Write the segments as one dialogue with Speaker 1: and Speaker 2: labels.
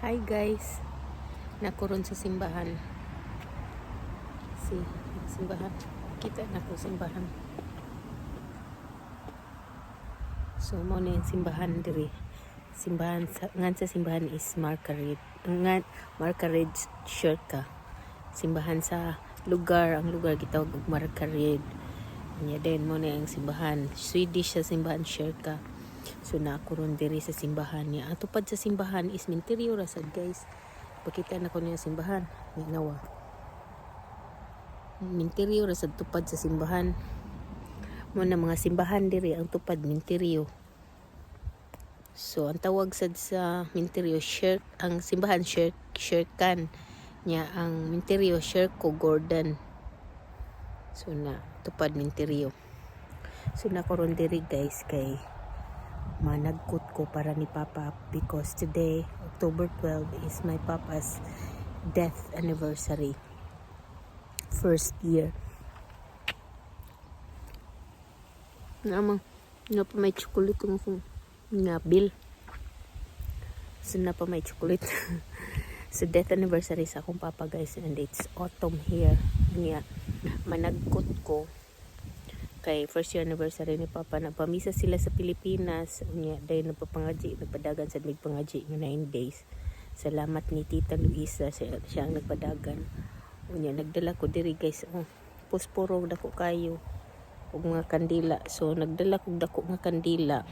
Speaker 1: Hi guys. Naa ko ron sa simbahan. Si simbahan. Kita na ko simbahan. So mao na yung simbahan diri. Simbahan sa ngan sa simbahan is Markaryd. Ngan Markaryd Kyrka. Simbahan sa lugar, ang lugar gitawag og Markaryd. Nya din mao na ang simbahan. Swedish sa simbahan, kyrka. So naa ko ron diri sa simbahan niya. Ang tupad sa simbahan is minteryo ra sad, guys. Pakita na ko niya simbahan. Ni nawa. Minteryo ra sad tupad sa simbahan. Mao na mga simbahan diri, ang tupad minteryo. So ang tawag sad sa minteryo kyrk, ang simbahan kyrk, kyrkan niya, ang minteryo Kyrkogården. So na tupad minteryo. So naa ko ron diri, guys, kay managkot ko para ni Papa because today, October 12, is my papa's death anniversary. First year. Nama, naa pa may chocolate ang akong nga bill. So naa pa may chocolate. So death anniversary sa akong papa, guys, and it's autumn here. Niya managkot ko kay first year anniversary ni Papa. Nagpamisa sila sa Pilipinas unya dahil nagpapangaji, nagpadagan sa nagpangaji nga 9 days. Salamat ni Tita Luisa, siya ang nagpadagan. Unya nagdala ko diri, guys, oh, pusporo dako kayo ug mga kandila. So nagdala kog dako nga kandila.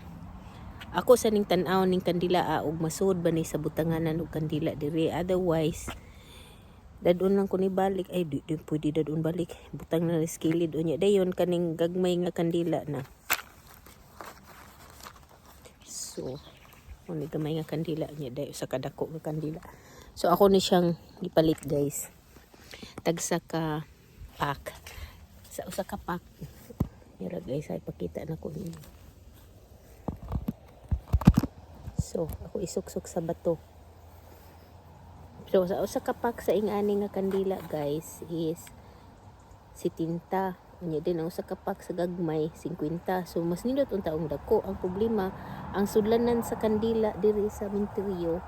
Speaker 1: Ako sa ning tan-aw ning kandila ug masud ba ni sa butanganan og kandila diri. Otherwise dadon lang ko ni balik. Ay, di pwede dadon balik, butang na sa kilid. Unya dayon kaning gagmay nga kandila na. So ni gamay nga kandila niya dayon sa kadako nga kandila. So ako ni siyang gipalit, guys. Tagsa ka pack. Sa usa ka pack. Mira, guys, ay pakita na ko ninyo. So ako isuksok sa bato. So sa usa ka pack sa ingani nga kandila, guys, is 70. Unya din ang usa ka pack sa gagmay, 50. So mas nindot unta ang dako. Ang problema, ang sudlanan sa kandila diri sa minteryo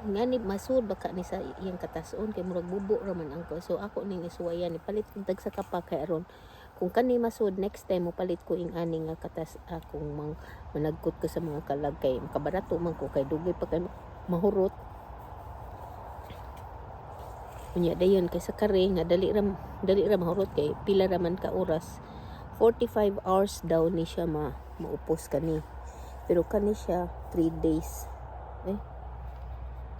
Speaker 1: ngani masud baka ni sa iyang katason kay murag bubo ra man ang ko. So ako ning isuwayan, ipalit kog tagsa ka pack kay aron kung kani masud, next time mo palit ko ing ani nga katas akong mang managkot ko sa mga kalag kay makabarato man ko kay dugay pa kay mahurot. Unya dayon kay sa kare nga dali ra mahurot kay pila ra man ka oras, 45 hours daw ni siya ma maupos kani. Pero kani siya 3 days, eh,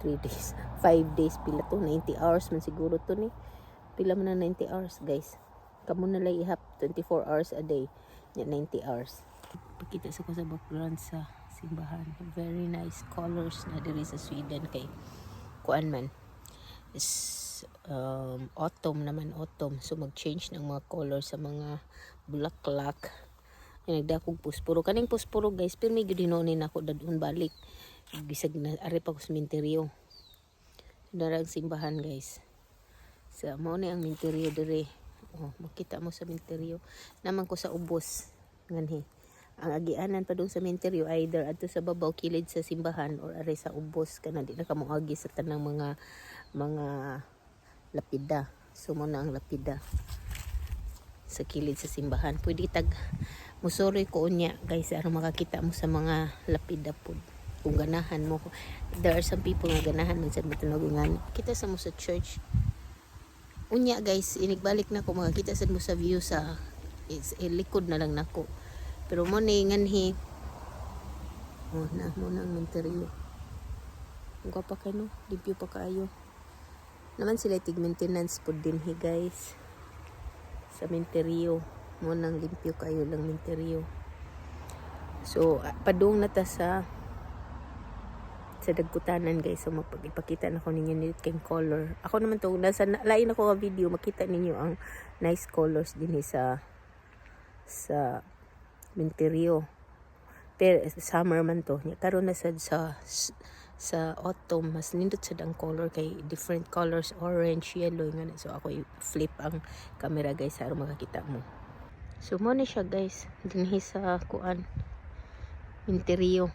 Speaker 1: 3 days, 5 days. Pila to? 90 hours man siguro to ni. Pila man na 90 hours, guys? Kamo na lang ihap, 24 hours a day nya 90 hours. Pakita sa ko sa background sa simbahan. Very nice colors na diri sa Sweden kay kuan man is autumn naman, autumn. So mag-change ng mga color sa mga bulaklak. Yung nagdakog puspuro, kaning puspuro, guys, pero may gyud hinuon nako dadun balik bisag na ari pa ko sa minteryo. Dara ang simbahan, guys. Sa mao ni ang minteryo dire. Oh, makita mo sa minteryo naman ko sa ubos. Nganhi ang agianan pa dong sa minteryo, either adto sa babaw kilid sa simbahan or ari sa ubos kana di na ka moagi sa tanang mga lapida. So mao na ang lapida sa kilid sa simbahan. Pwede tag musuri ko unya, guys, aron makakita mo sa mga lapida pud kung ganahan mo. There are some people nga ganahan man sad motunog ngani. Kita sa mo sa church. Unya guys, inigbalik na ko, makakita sad mo sa view sa is eh, likod na lang nako. Pero mo ni nganhi. Oh, na mo na ang minteryo. Ang gwapa kay, no, limpyo pa kaayo. Naman sila tig maintenance pud dinhi, guys, sa minteryo. Mo nang limpyo kayo lang minteryo. So padung na ta sa dagkutanan, guys. So ipakita na ko ninyo nito kay color. Ako naman to nasa lain ako nga video, makita ninyo ang nice colors dinhi sa minteryo. Pero summer man to. Nya karon na sad sa autumn, mas nindot sad ang color kay different colors, orange, yellow nga na. So ako i-flip ang camera, guys, aron makakita mo. So mo ni siya, guys, dinhi sa kuan minteryo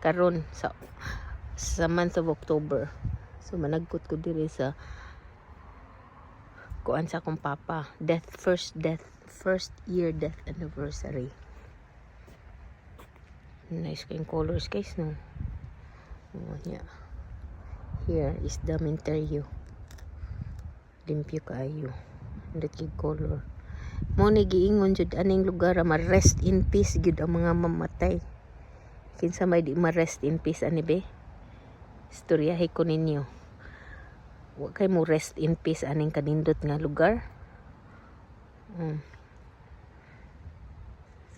Speaker 1: karon sa Sa month of October. So managkot ko diri sa kuan sa akong papa. Death, first year death anniversary. Nice kayong colors, guys, no? Oh, yeah. Here is the minteryo. Limpyo kaayo. Nindot kay color. Mao ni giingon jud aning lugar, ma-rest in peace gyud ang mga mamatay. Kinsa may di ma-rest in peace ani be? Istoryahe ko ninyo. Wa kay mo rest in peace aning kanindot nga lugar.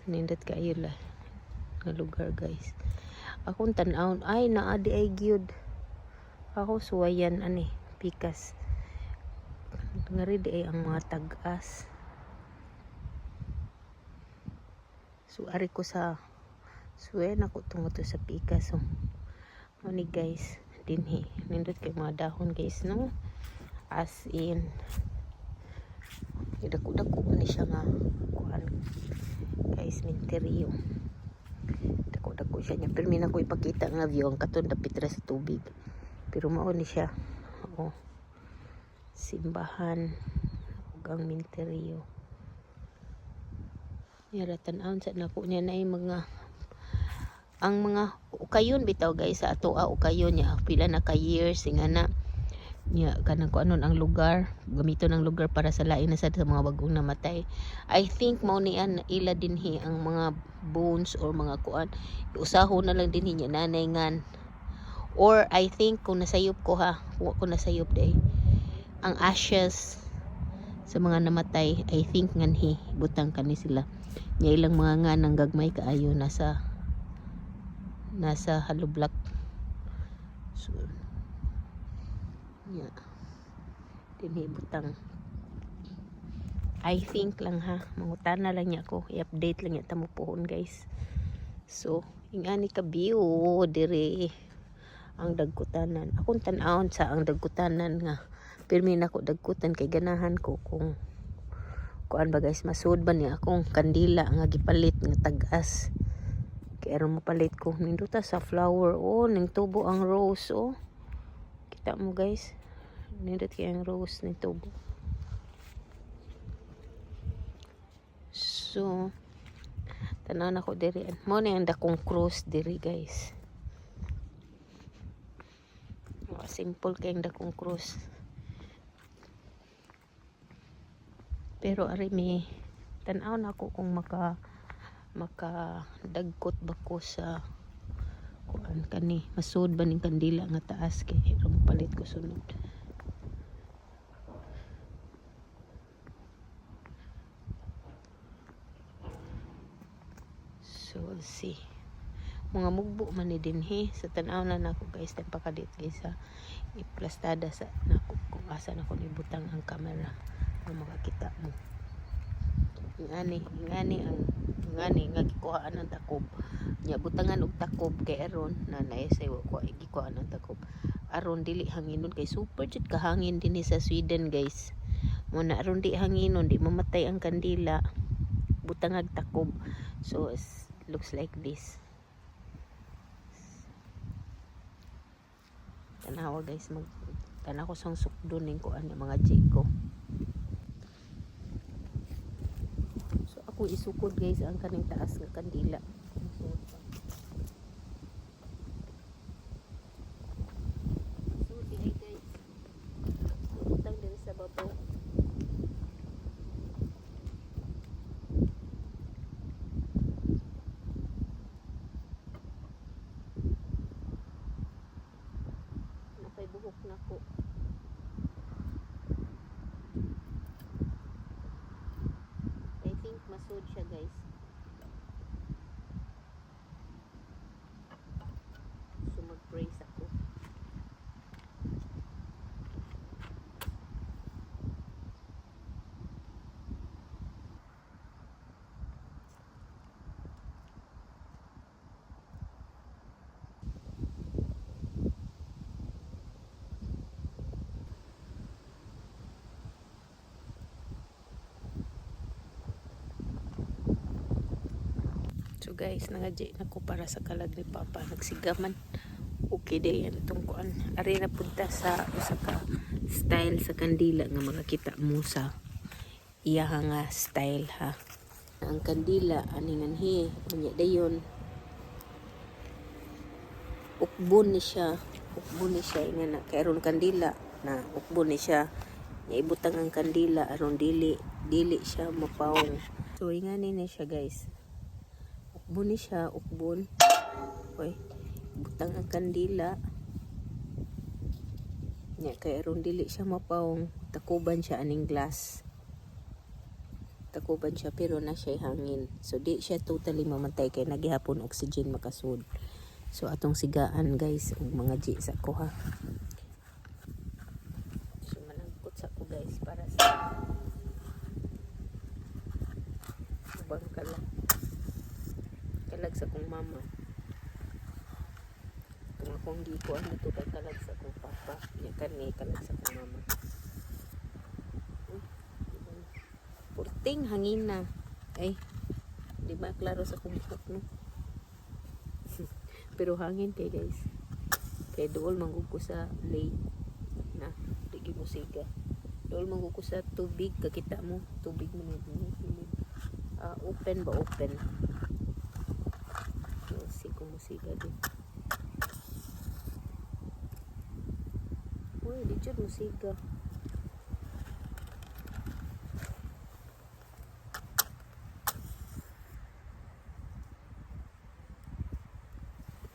Speaker 1: Nindot kaayo la nga lugar, guys. Akong tan-awon ay naa di ay gyud. Ako suwayan ani pikas. Ngari di ay ang mga tag-as. So ari ko sa suwayan ako tungo to sa pikas. So mao ni, guys, dinhi. Nindot kay mga dahon, guys, no. As in dako-dako man ni siya nga kuan, guys, minteryo. Dako-dako siya niya. Pero mi na ko ipakita nga view ang katon dapit ra sa tubig. Pero mao ni siya. Oh. Simbahan ug ang minteryo. Niya tan-awon sa nako niya na mga ang mga ukayon bitaw, guys, sa ato a ukayon niya pila na ka years nga na niya kanang kuanon ang lugar, gamiton ang lugar para sa lain na sad sa mga bagong namatay. I think mao ni an ila dinhi ang mga bones or mga kuan, usahon na lang dinhi niya nanay ngan, or I think kung nasayop ko ha, wa ko nasayop day, ang ashes sa mga namatay, I think nganhi butang kani sila niya, ilang mga ngan ang gagmay kaayo nasa hollow block. So yeah, dinhi butang, I think lang ha. Mangutana lang niya ako, i-update lang niya tamo pohon, guys. So ingani ka view dire ang dagkutanan. Akong tan-awon sa ang dagkutanan nga pirmi nako dagkutan kay ganahan ko kung kuan ba, guys, masud ba niya akong kandila nga gipalit nga tag-as kay aron mapalit ko. Nindota sa flower, oh, ning tubo ang rose, oh. Kita mo, guys, nindot kay ang rose ning tubo. So tanaw na ko diri, mao ni ang dakong cross diri, guys. Oh, simple kay ang dakong cross, pero ari mi tan-aw na ko kung maka dagkot ba ko sa kuan kani, masud ba ning kandila nga taas kay aron palit ko sunod. So we'll see. Mga mugbo man ni dinhi sa tan-aw na nako, guys. Pakalit, guys, sa iplastada sa nako kung asa nako nibutang ang camera nga makakita mo. Ingani ang ingani nga gikuhaan ang takob nya, butangan og takob kay aron na naay say wa ko gikuhaan ang takob aron dili hanginon kay super jud kahangin dinhi sa Sweden, guys. Mo na aron di hanginon, di mamatay ang kandila, butangag takob. So it's, looks like this. Tanawa, guys, mag tanaw ko sang sukdon ning kuan mga ko. So ako isukod, guys, ang kaning taas nga kandila. Masud pa. Masud di ay, guys. So butang diri sa babaw. Napay buhok na ko. I think masud siya, guys. So mag-pray sa ko. So guys, nangadji na ko para sa kalag ni Papa. Nagsigaman og Okay, day itong kuan. Ari na punta sa usa ka style sa kandila nga makakita mo sa iyaha nga style, ha. Ang kandila ani nganhi, unya dayon ukbon ni siya, ukbon ni siya nga na kay aron kandila na ukbon ni siya. Nya ibutang ang kandila aron dili dili siya mapawong. So ingani ni siya, guys. Ukbon ni siya, ukbon. Oy, butang ang kandila. Nya kay aron dili siya mapawong, takuban siya aning glass. Takuban siya pero na siya hangin. So di siya totally mamatay kay nagihapon oxygen makasud. So atong sigaan, guys, og mga G sa ko, ha. So manangkot sa ko, guys, para sa ubang kalag. Kalag sa kong mama. Kung akong gikuan dito kay kalag sa kong papa. Nya kani kalag sa kong mama. Uy, di ba? Purting hangin na. Ay, di ba klaro sa kong buhok, no? Pero hangin kay, guys. Kay duol manggug ko sa lake na di gyud mo siga. Duol manggug ko sa tubig, kakita mo tubig mo ni. Ah, open ba, open. We'll see kung musiga din. Uy, di jud musiga.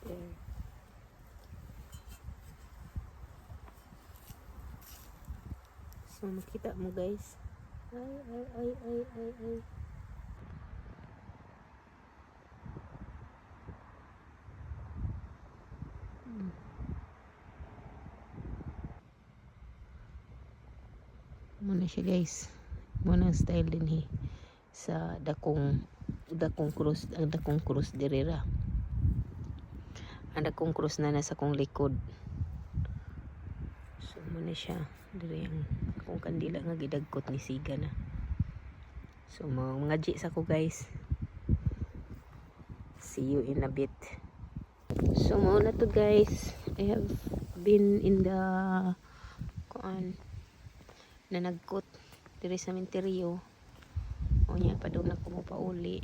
Speaker 1: There. So makita mo, guys. Ay, ay, ay, ay, ay, ay. Muna siya, guys. Muna ang style din sa dakong dakong cross, ang dakong cross diri ra. Ang dakong cross na nasa kong likod. So muna siya diri ang akong kandila nga gidagkot ni siga na. So mga G sa ko, guys. See you in a bit. So mao na to, guys. I have been in the kuan nanagkot diri sa menteryo. Unya padung na ko mo pauli.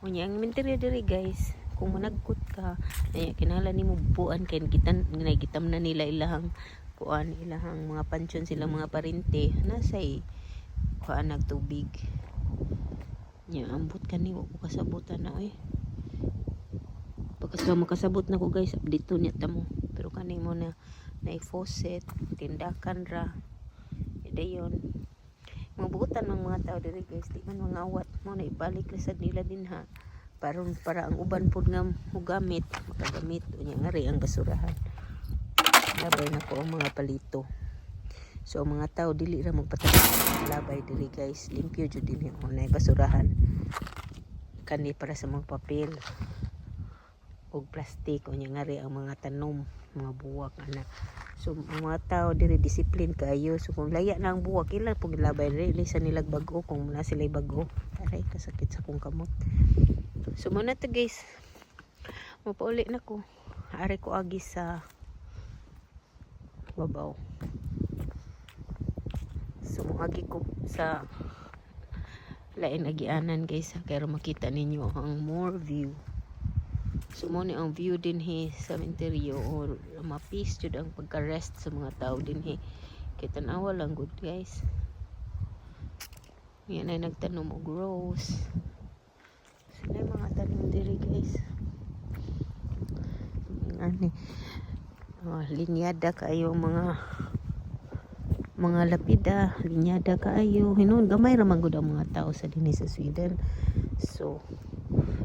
Speaker 1: Unya ang menteryo diri, guys, kung managkot ka, ay kinahanglan nimo buuan kay gitan gitam na nila ilahang kuan, ilahang mga pansyon, silang mga parente nasay kuan nagtubig. Nya ambot kani, wa ko kasabutan na oy. Pagkas makasabot na ko, guys, update to niya tamo. Pero kani mo na na faucet, tindakan ra. Dayon mga buutan ng mga tao diri, guys, di man mga awat mo na ibalik ra sad nila din ha. Para para ang uban pud nga mogamit, makagamit. Unya ngari ang basurahan. Labay na ko ang mga palito. So ang mga tao dili ra magpatapos labay diri, guys. Limpyo jud dinhi unay basurahan. Kani para sa mga papel ug plastic. Unya ngari ang mga tanom, mga buwak ana. So ang mga tao diri discipline kaayo. So kung laya na ang buwak, ila pug labay diri sa nilag bag-o kung na sila bag-o. Aray, kasakit sa kong kamot. So muna to, guys. Mapauli na ko. Ari ko agi sa babaw. So moagi ko sa lain agianan, guys, ha, kaya makita ninyo ang more view. So mo ni ang view dinhi sa interior or ma-peace jud ang pagka-rest sa mga tao dinhi. Kay tan-awa lang good, guys. Yan ay nagtanom og rose. So na mga tanom diri, guys. Ani. Oh, linyada kaayo ang mga lapida, linyada kaayo. Hinuon gamay ra man gud ang mga tao sa dinhi sa Sweden. So,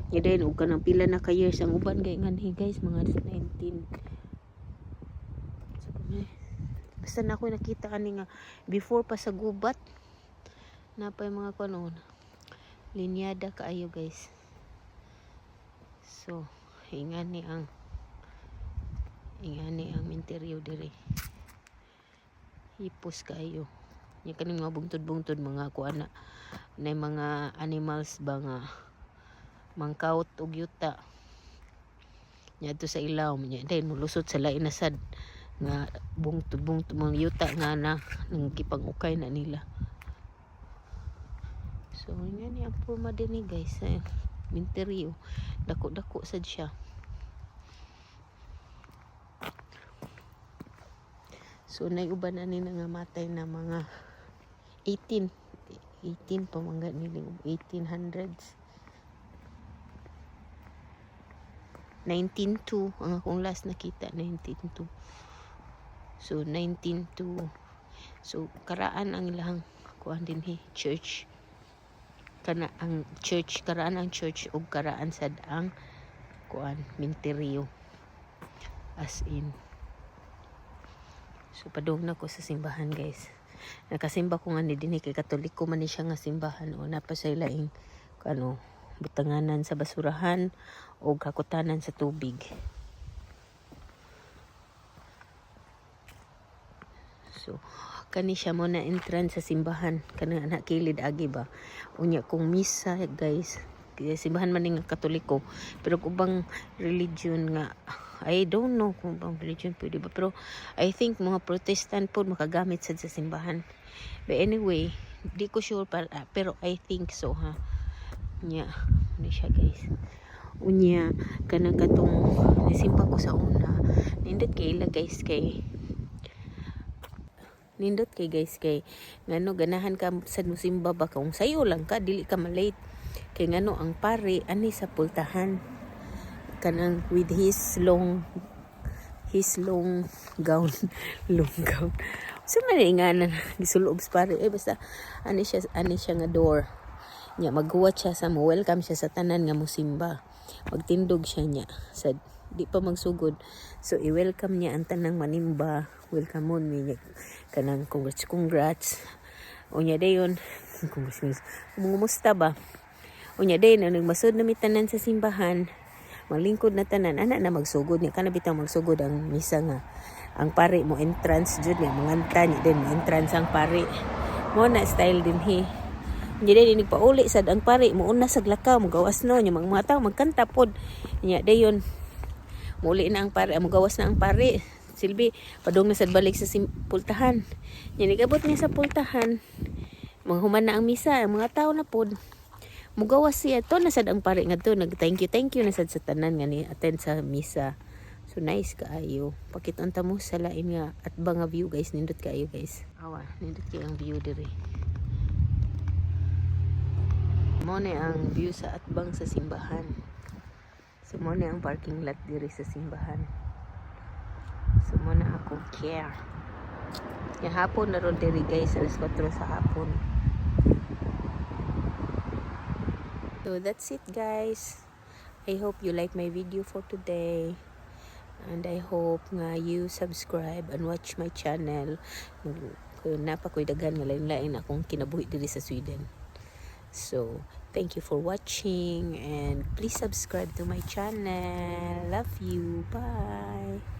Speaker 1: nya din og kanang pila na ka years ang uban kay nganhi, guys, mga 19. So, basta na ako nakita ani nga before pa sa gubat na pa yung mga kuno, linyada kaayo, guys. So ingani ang interior diri, hipos kaayo. Nya kaning mga bungtod-bungtod, mga kuan na na mga animals ba nga mangkawot og yuta. Nya adto sa ilawom nya then mulusot sa lain na sad nga bungtod bungtod mga yuta nga na nang gipang-ukay na nila. So nga ni ang porma dinhi, guys, sa minteryo. Dako-dako sad siya. So nay uban ani na nga matay na mga 18 18 pa man gani, 1800s. 1902 ang akong last nakita, 1902. So 1902. So karaan ang ilang kuan dinhi, church. Kana ang church, karaan ang church ug karaan sad ang kuan, minteryo. As in. So padung na ko sa simbahan, guys. Nakasimba ko nga ni dinhi kay Katoliko man ni siya nga simbahan o napa sa laing ano, butanganan sa basurahan o hakutanan sa tubig. So kani siya mo na entrance sa simbahan, kanang anak kilid agi ba. Unya kung misa, guys, kaya simbahan man ni nga Katoliko, pero kung ubang religion nga, I don't know kung ubang religion pwede ba, pero I think mga Protestant po makagamit sad sa simbahan. But anyway, di ko sure pa, pero I think so ha. Nya ano siya, guys. Unya kanang katong nisimba ko sa una, nindot kay ila, guys, kay nindot kay, guys, kay ngano ganahan ka sa musimba ba kung sayo lang ka, dili ka malate, kay ngano ang pare ani sa pultahan, kanang with his long gown, long gown. So man nga na gisulob sa pare eh, basta ani siya nga door nya, maghuwat siya sa mo welcome siya sa tanan nga musimba. Magtindog siya niya sa di pa magsugod, so i-welcome niya ang tanang manimba, welcome mo niya, kanang congrats, congrats. Unya dayon, congrats, congrats, kumusta ba. Unya dayon ang nagmasod na mi tanan sa simbahan, maglingkod na tanan ana na magsugod niya, kana bitaw magsugod ang misa nga ang pare mo entrance jud niya, manganta niya din, mo entrance ang pare mo na style dinhi. Hindi din nagpauli sad ang pare mo una sa lakaw, mo gawas no nya mga tao magkanta pod. Nya dayon muli na ang pare, mo gawas na ang pare, silbi padung na sad balik sa pultahan. Nya nigabot niya sa pultahan, manghuman na ang misa, ang mga tao na pod mugawas siya to na sad ang pare ngadto, nag thank you, thank you na sad sa tanan nga ni attend sa misa. So nice kaayo. Pakit-on ta mo sa lain nga at nga view, guys. Nindot kaayo, guys. Awa, nindot kay ang view diri. Mo ni ang view sa atbang sa simbahan. So mo ni ang parking lot diri sa simbahan. So mo na akong care. Ya hapon na ron diri, guys, alas 4 sa hapon. So that's it, guys. I hope you like my video for today. And I hope nga you subscribe and watch my channel. Kung naa pa ko'y daghan nga lain-lain akong kinabuhi diri sa Sweden. So, thank you for watching and please subscribe to my channel. Love you. Bye.